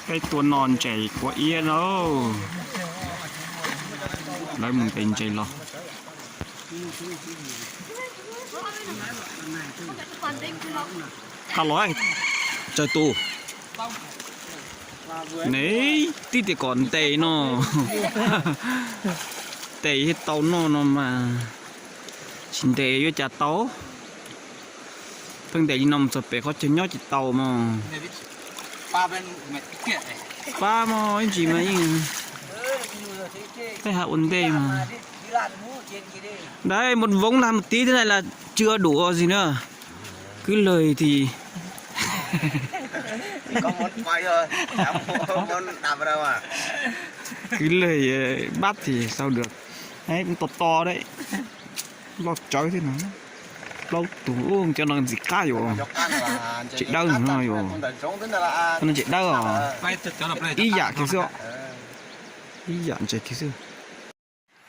Peb tuaj noj ntses kua iab na. Lawv mus ntes ntses los. Qab los, tsawg tus ne, tib tias kom ntes no. Ntes thiaj tau noj no mas, tsis ntes yuav cas tau. Pheej ntes li no mus txog pem qhov chaw nyob tsis tau mas. Pab mog, ib ntsis mas yeej, peb haj ua ntej mas. Dai, mus voov lag mus tib thiab na, lag tsw ua dum ua zis na. Kwv lawg thiab, kwv lawg pab thiab sau dua. Tos tos dai, loj tsawv thiab no. Plaub tug, cov no ntxim qab yus, tsev dawb no yus. Cov no ntses dawb os. Ib yam kiag xwb, ib yam ntses kiag xwb.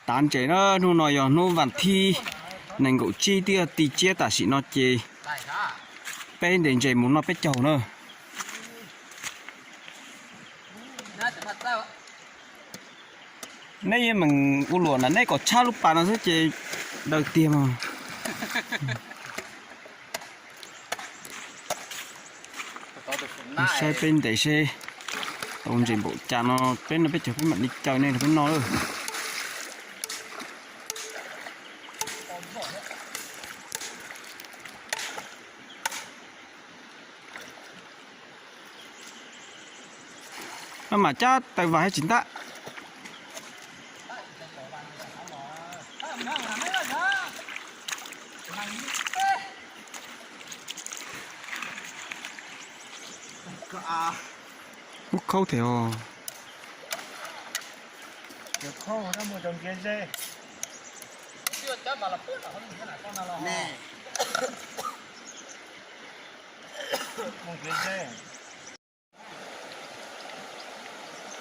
Tav ntses na, hnub no yog hnub vas thib nees nkaum tsib, twb yog ti tsiab tam sim no ces peb ntes ntses mus noj peb caug na. Neb yeej meem ua luam na, neb kom tshab lub pas no xwb ces daws tiag mas. Saib peb ntes seb tau ntses npaum cas no, peb no peb caug peb mam li caw nej rau peb noj lawm. Maj mam cab taws vas thiab tsis ntab. Ub, khaub thiab os.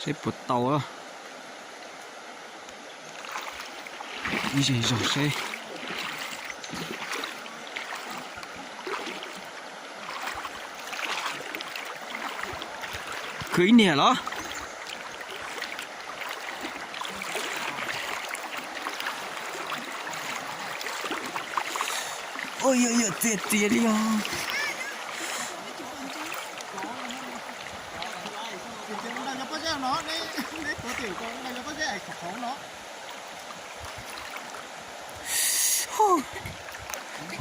Seb puas tau. Ib zej zog seb. Khwv ib niag los. Ua, yog yog txias txias li os.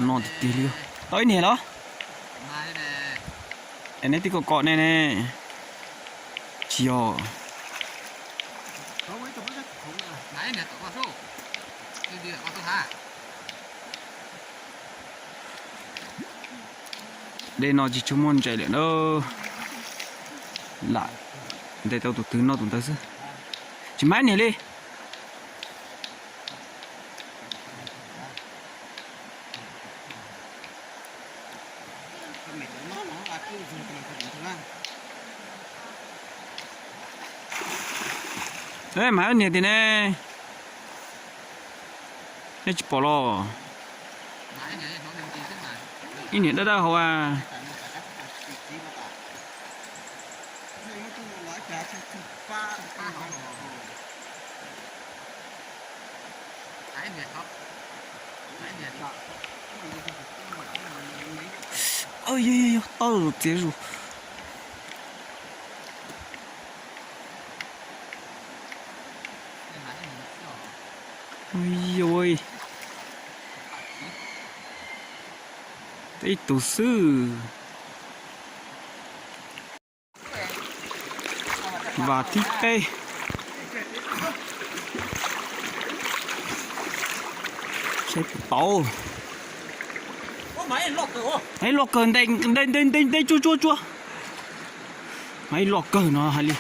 No tiag tiag li. Tau ib niag los? Es neb twb kom kom nej ne. Tsis yog. Dej no tsis tshua muaj ntses lawm na. Lam ntes tau tus twg noj tus ntawd xwb. Tsis mag niag li. Mag niag tiag ne. Nej tsis pom los? Ib niag dawb dawb hauv a. Yog yog yog, tau txiav zus. Yog, ib tug xwb. Vas thib peb. Saib puas tau. Ib loj kawg, nte nte nte nte tsuag tsuag tsuag. Ib loj kawg no hais li.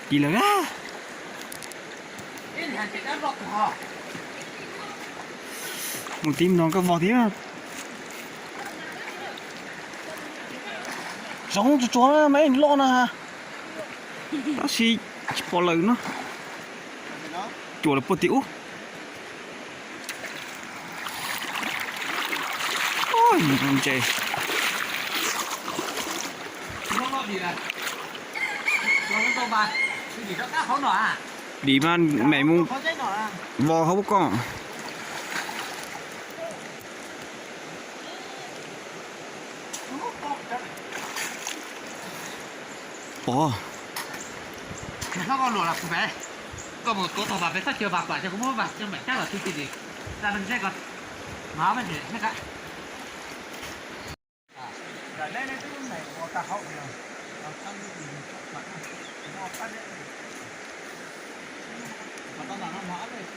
Ci lawm na. Mus tib no koj vog thiab. Zoov tsuag tsuag mas loj na. Tab sis tsis pom lawm no. Cuam lawm puag tim ub. Ntses. Dim mas mam mus vos hauv koj. Pov.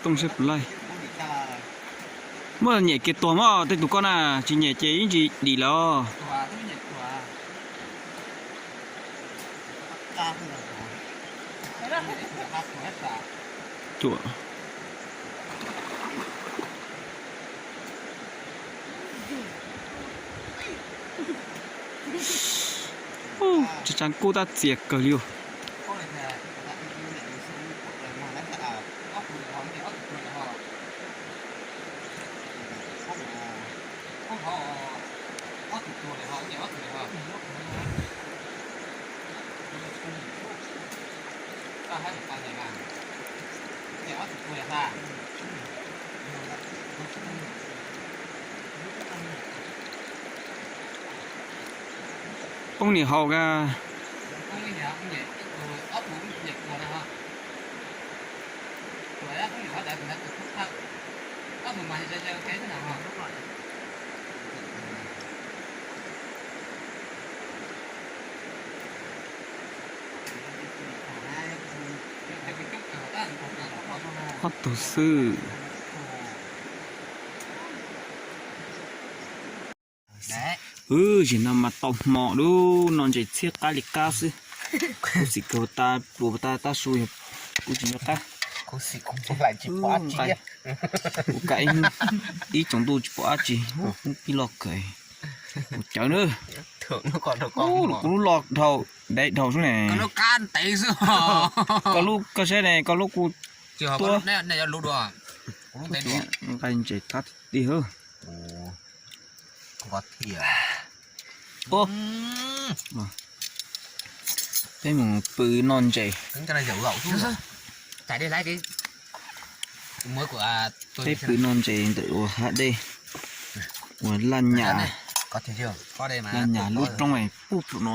Tooj seb puas laij. Muab nyem kiag tuag mog, tej tus koj na, tsis nyem ces ib ntsis dim lawm. Cuam. Tsaav tsaav kub tab txias kawg li. Poob niam haus ka. Ob tug xwb. Wb zim no mas tau hmo lub no ntses txhiab qab li qab xwb. Khuv xim kawg tas, pluas tas, tab su yog kuv tsis nco qab. Kuv kav ib tsoom ntuj tsis pom dab tsi, ib loj kawg. Kuv cawv na. Kuv lub loj dhau, deb dhau xwb ne. Koj lub, koj saib ne, koj lub kuv tuab. Nqaij ntses thab tiag. Peb mus pw noj ntses. Peb pw noj ntses ntawm ua hav dej, ua laj nyas, laj nyas lub roob puag pem no,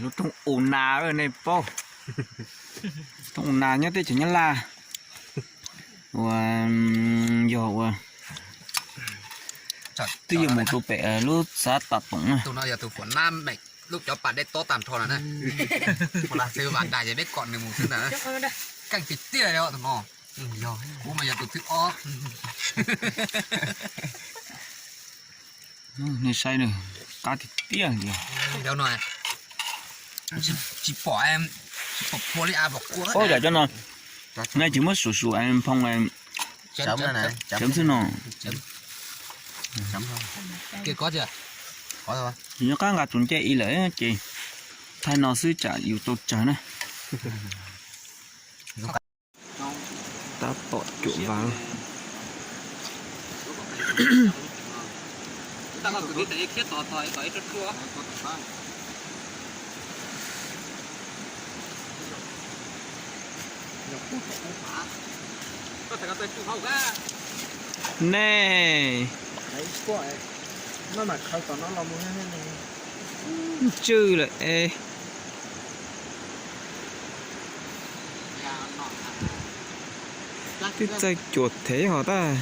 lub roob U Nas nej paub. Roob U Nas nyob teb chaws Nyab Laj. Ua, yog ua, twb yuav mus rau pem lub xav tam toom na. Tus no yog tus fuam nab meem lub cov pas dej tob tag nrho lawm na. Mus lag xwb vas dag ces peb kom nws mus xwb ntag. Keej tiag tiag li tus no. Kuv mas yog tus thib ob. Nej saib nws qab tiag tiag li. Tsis pom, tsis pom phua li a pom kua. Ub, yam cov no nej tsis muab sum sum phoo cawv xwb no. Yus nyob qab nqa tus ncej i lawm ces thaij no xwb tsam yus tau tsawg na. Tab tom cuam vas. Nej, ntswj lawm es. Twb txawj cuam thev ho tab,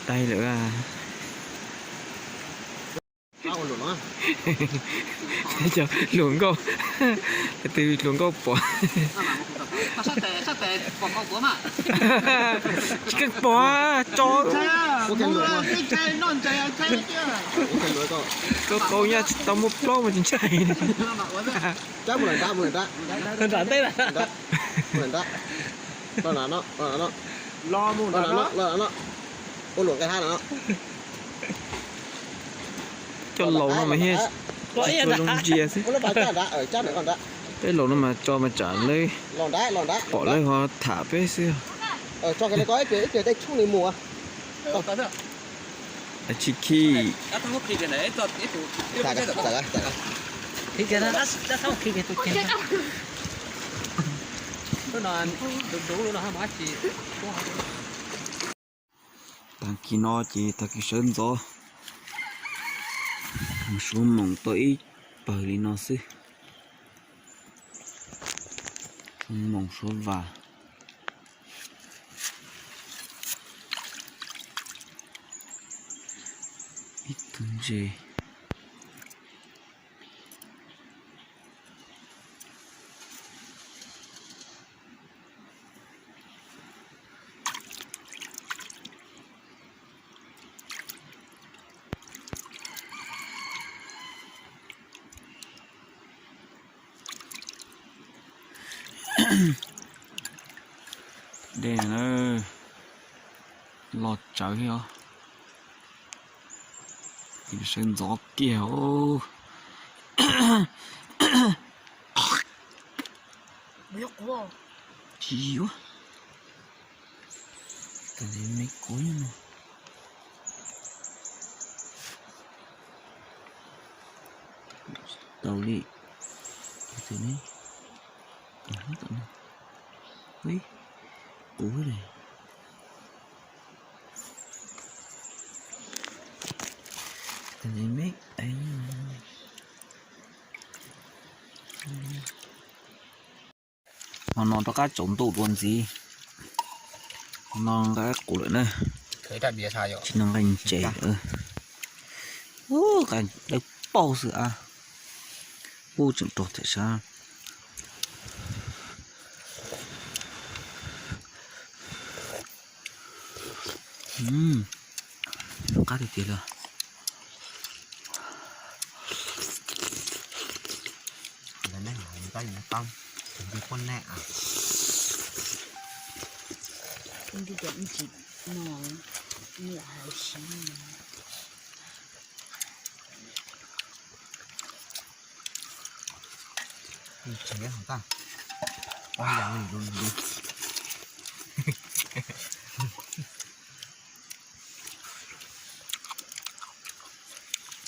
daig lawm. Hluas nkauj, tus hluas nkauj pom. Tsis keej pom tso. Tau tau nyaj tsis tau muaj plaub mas tsis ntshai. Nram ntej na. Coj laus no mas thiaj tsis tshua zoo ntsia xwb. Peb laus no mas tso mas tsam lawv pom lawv ho tham peb xwb. Tsis khij. Tag kis no ces tag kis sawv ntxov, mus suav moos tau ib pawg li no xwb. Suav moos suav vas. Ib tug ntses. Dej na, los tsawv thiab os. Sawv ntxov kiag os. Tsis yuav. Tau li me kuv no. Tau li. Tus ne. Ui, kuv li. Tau li me. Hmo no rov qab tsaus ntuj dua ntxiv, no nqa qus lawm na, tsis no nqa ntses. Ub, dawb paug xwb a. Ub, tseem rog thiab sab. Qab tiag tiag li.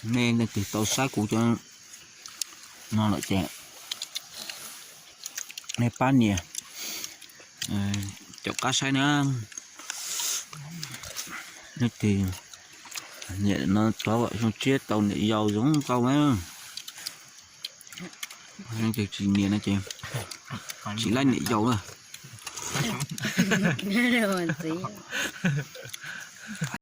Nej leej twg tau saib kuv cov no lawm ces nej pab nias caum qab saib na. Nej tig niam no tov xyoo tshiab tau niam yau zoo nkauj na. Nej tig tsis niam no ces tsis laib niam yau na.